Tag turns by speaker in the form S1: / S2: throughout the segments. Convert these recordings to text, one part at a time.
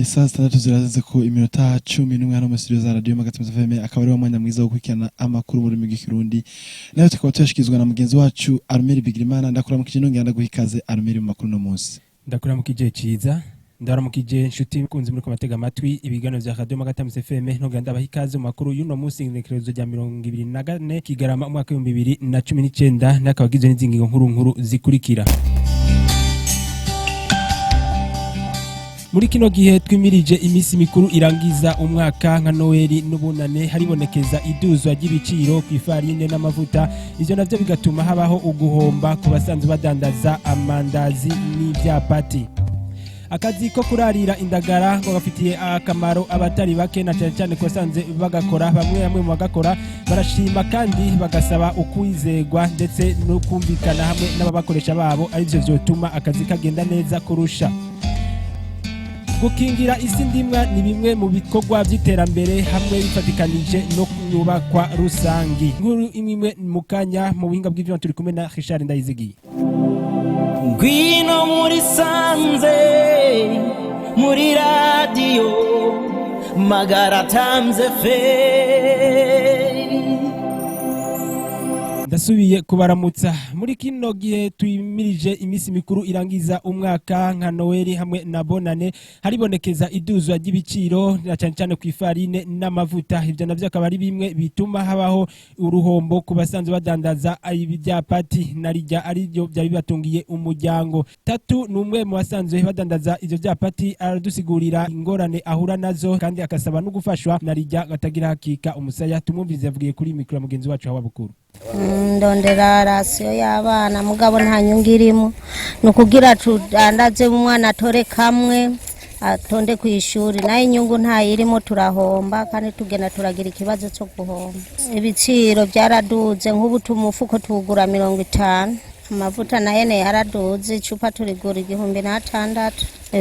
S1: Isaha 6 ziraze ko iminota 11 hano muri studio za Radio Magatima FM, akaba ari wa mwanya mwiza wo gukurikirana amakuru mu rurimi rw'Ikirundi, nayo tukaba tuyashikirizwa na mugenzi wacu Armel Bigirimana. Ndakuramukije, nongera ndaguha ikaze, Armel, mu makuru no munsi.
S2: Ndakuramukije Ciza, ndaramukije inshuti kunzi muri kumatega amatwi ibiganiro vya Radio Magatama FM, ntogenda ndabaha ikaze mu makuru y'uno munsi, igenekerezo rya 24 Kigarama umwaka 2019, n'akaba agizwe n'izi nkuru nkuru zikurikira. Muri kino gihe twimirije iminsi mikuru irangiza umwaka nka Noeli n'Ubunane, haribonekeza iduzwa ry'ibiciro ku ifarine n'amavuta. Ivyo navyo bigatuma habaho uguhomba ku basanzwe badandaza amandazi n'ivyapati. Akazi ko kurarira indagara ngo gafitiye akamaro abatari bake, na cyane cyane ku basanzwe bagakora. Bamwe bamwe mu bagakora barashima kandi bagasaba ukwizegwa ndetse no kumvikana hamwe n'ababakoresha babo, arivyo vyotuma akazi kagenda neza kurusha. Gukingira isi ndimwa ni bimwe mu bikorwa by'iterambere hamwe bifatikanije no kunyubakwa rusangi. Nkuru imwe mu kanya. Mu buhinga bw'ivyuma turi kumwe na Richard Ndayizigiye.
S3: Ngwino muri sanze, muri radiyo Magara Times FM.
S2: Ndasubiye kubaramutsa. Muri kino gihe twimirije iminsi mikuru irangiza umwaka nka Noeli hamwe na Bonane, haribonekeza iduzwa ry'ibiciro, na cyane cyane ku ifarine n'amavuta. Ibyo navyo akaba ari bimwe bituma habaho uruhombo ku basanzwe badandaza ibyapati, na rijya ari byo byari bibatungiye umuryango. Tatu ni umwe mu basanzwe badandaza ivyo byapati, aradusigurira ingorane ahura nazo kandi akasaba no gufashwa, na rijya batagira hakika umusaya. Tumwumvirize, yavugiye kuri mikoro ya mugenzi wacu Hawa Bukuru.
S4: Ndondera ration y'abana, mugabo nta nyungu irimo. Ni ukugira tudandaze, umwana atore kamwe atonde ku ishuri, nayo inyungu ntayirimo, turahomba kandi tugenda turagira ikibazo cyo guhomba. Ibiciro byaraduze, nk'ubu umufuko tuwugura 50. Amavuta nayo yaraduze, icupa turigura 1006.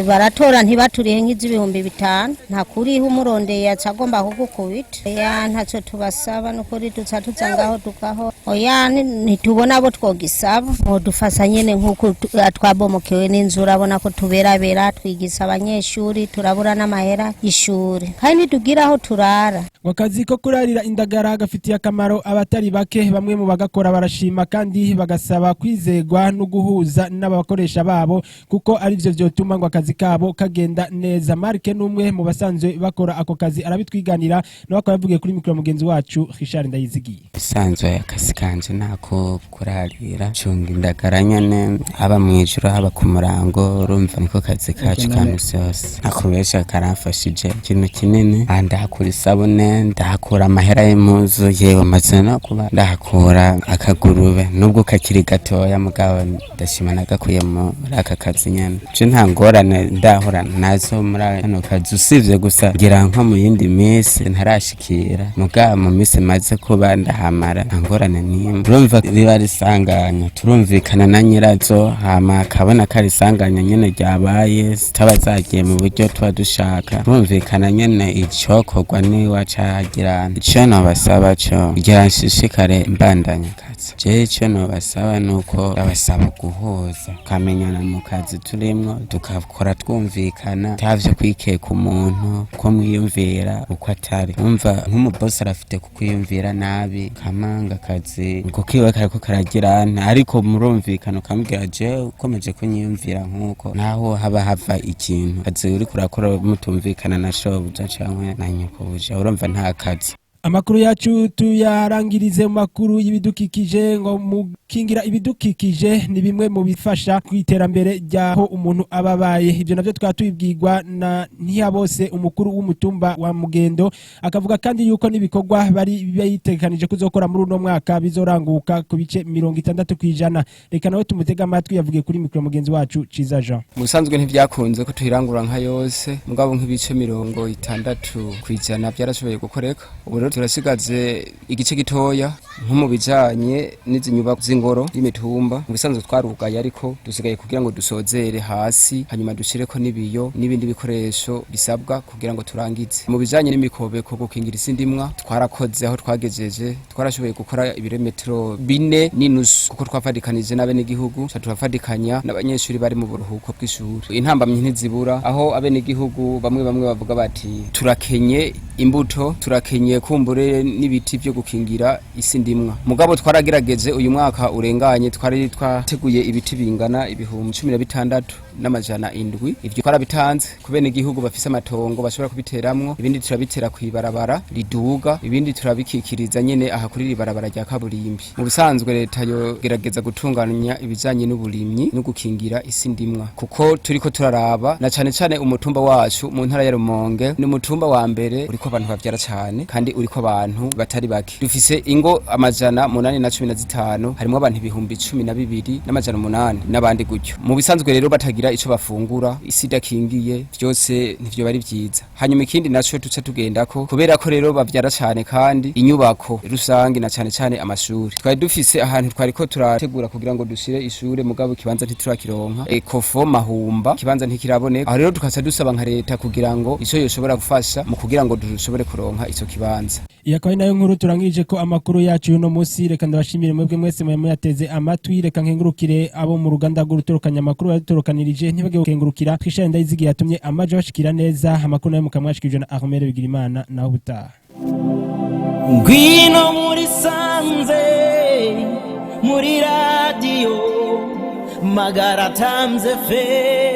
S4: Baratora ntibaturihe nk'iz'ibihumbi 5, ntakuriha, umurondeye aca agomba kugukubita. Oya, ntacyo tubasaba, nukuri duca tuza ngaho tugaho. Oya, ntitubona abo twogisaba. Mwodufasha nyene nk'uko twabomokewe n'inzu, urabona ko tuberabera twigisa abanyeshuri, turabura n'amahera y'ishuri kandi ntitugira aho turara.
S2: Ngo akazi ko kurarira indagara gafitiye akamaro abatari bake. Bamwe mu bagakora barashima kandi bagasaba kwizegwa no guhuza n'abakoresha babo, kuko arivyo vyotuma ngo akazi kabo kagenda neza. Mark n'umwe mu basanzwe bakora ako kazi, arabitwiganira, nawe akaba yavugiye kuri mikoro mugenzi wacu Richard Ndayizigiye.
S5: Bisanzwe akazi kanje nako kurarira, cunga indagara nyene, haba mw'ijoro haba ku murango. Urumva niko kazi kacu ka misi yose. Nakubesha, karamfashije ikintu kinini. Aha ndahakura isabune, ndahakura amahera y'impuzu, yewe maze no kuba ndahakura akagurube, nubwo kakiri gatoya, mugabo ndashima nagakuye muri aka kazi nyene. Je nta ngorane ndahura nazo muri kano kazi, usibye gusa ngira nko mu yindi minsi ntarashikira, mugabo mu minsi maze kuba ndahamara nta ngorane n'imwe. Urumva riba risanganya, turumvikana na nyirazo, hama akabona ko arisanganya nyene ryabaye, zitaba zagiye mu buryo tuba dushaka. Turumvikana nyene icokorwa niwa cagira. Ico nobasaba co kugira nshishikare mbandanya akazi, jewe ico nobasaba nuko abasaba guhuza, tukamenyana mu kazi turimwo, tukakora twumvikana, atavyo kwikeka umuntu ko mwiyumvira uko atari. Umva, nk'umubosi arafite kukwiyumvira nabi, kamanga akazi ngo kiwe kariko karagirana, ariko murumvikana, ukamubwira: "Jewe ukomeje kunyiyumvira nk'uko, naho haba hava ikintu, kazi uriko urakora mutumvikana na shobuja canke na nyokobuja, urumva nta kazi."
S2: Amakuru yacu tuyarangirize mu makuru y'ibidukikije. Ngo mukingira ibidukikije ni bimwe mu bifasha ku iterambere ry'aho umuntu aba abaye. Ibyo navyo tukaba tubibwirwa na Ntiyabose, umukuru w'umutumba wa Mugendo, akavuga kandi yuko n'ibikorwa bari bitegekanije kuzokora muri uno mwaka bizoranguka ku bice 60%. Reka nawe tumutege amatwi, yavugiye kuri mikoro mugenzi wacu Ciza Jean.
S6: Mu bisanzwe ntibyakunze ko tuyirangura nka yose, mugabo nk'ibice 60% byarashoboye gukoreka. Ubu rero Turasigaze igice gitoya nko mu bijanye n'izi nyubako z'ingoro y'imitumba. Mu bisanzwe twarugaye, ariko dusigaye kugira ngo dusozere hasi, hanyuma dushireko n'ibiyo n'ibindi bikoresho bisabwa kugira ngo turangize. Mu bijanye n'imikobeko, gukingira isi ndimwa, twarakoze aho twagejeje. Twarashoboye gukora ibirometero 4.5, kuko twafadikanije n'abenegihugu, turafadikanya n'abanyeshuri bari mu buruhuko bw'ishuri. Intambamyi ntizibura, aho abenegihugu bamwe bamwe bavuga bati: "Turakenye imbuto, turakenye kumbure n'ibiti byo gukingira isi ndimwa." Mugabo twaragerageje. Uyu mwaka urenganye twari twateguye ibiti bingana 16,700. Ivyo twarabitanze ku benegihugu bafise amatongo bashobora kubiteramwo. Ibindi turabitera kw'ibarabara riduga, ibindi turabikikiriza nyene aha kuri iri barabara rya kaburimbi. Mu bisanzwe leta yogerageza gutunganya ibijanye n'uburimyi no gukingira isi ndimwa, kuko turiko turaraba na cane cane umutumba wacu mu ntara ya Rumonge ni umutumba wa mbere uriko abantu bavyara cane kandi uriko abantu batari bake. Dufise ingo 815, harimwo abantu 12,800 n'abandi gutyo. Mu bisanzwe rero batagira ico bafungura, isi idakingiye, vyose ntivyo bari vyiza. Hanyuma ikindi naco tuca tugendako, kubera ko rero bavyara cane kandi inyubako rusange na cane cane amashuri, twari dufise ahantu twariko turategura kugira ngo dushire ishure, mugabo ikibanza ntiturakironka. Ekofo Mahumba, ikibanza ntikiraboneka. Aho rero tukaca dusaba nka leta kugira ngo ico yoshobora gufasha mu kugira ngo dushobore kuronka ico kibanza.
S2: Iyi akaba ari nayo nkuru turangirije ko amakuru yacu y'uno munsi. Reka ndabashimire mwebwe mwese mwe muyateze amatwi. Reka nkengurukire abo mu ruganda rw'urutorokanya amakuru badutorokanirije. Ntibage gukengurukira Twishare Ndayizigiye yatumye amaje bashikira neza. Amakuru nayo mukamwashikirije na Armel Bigirimana. Naho ubutaha.
S3: Ngwino muri sanze, muri radiyo Magara Times FM.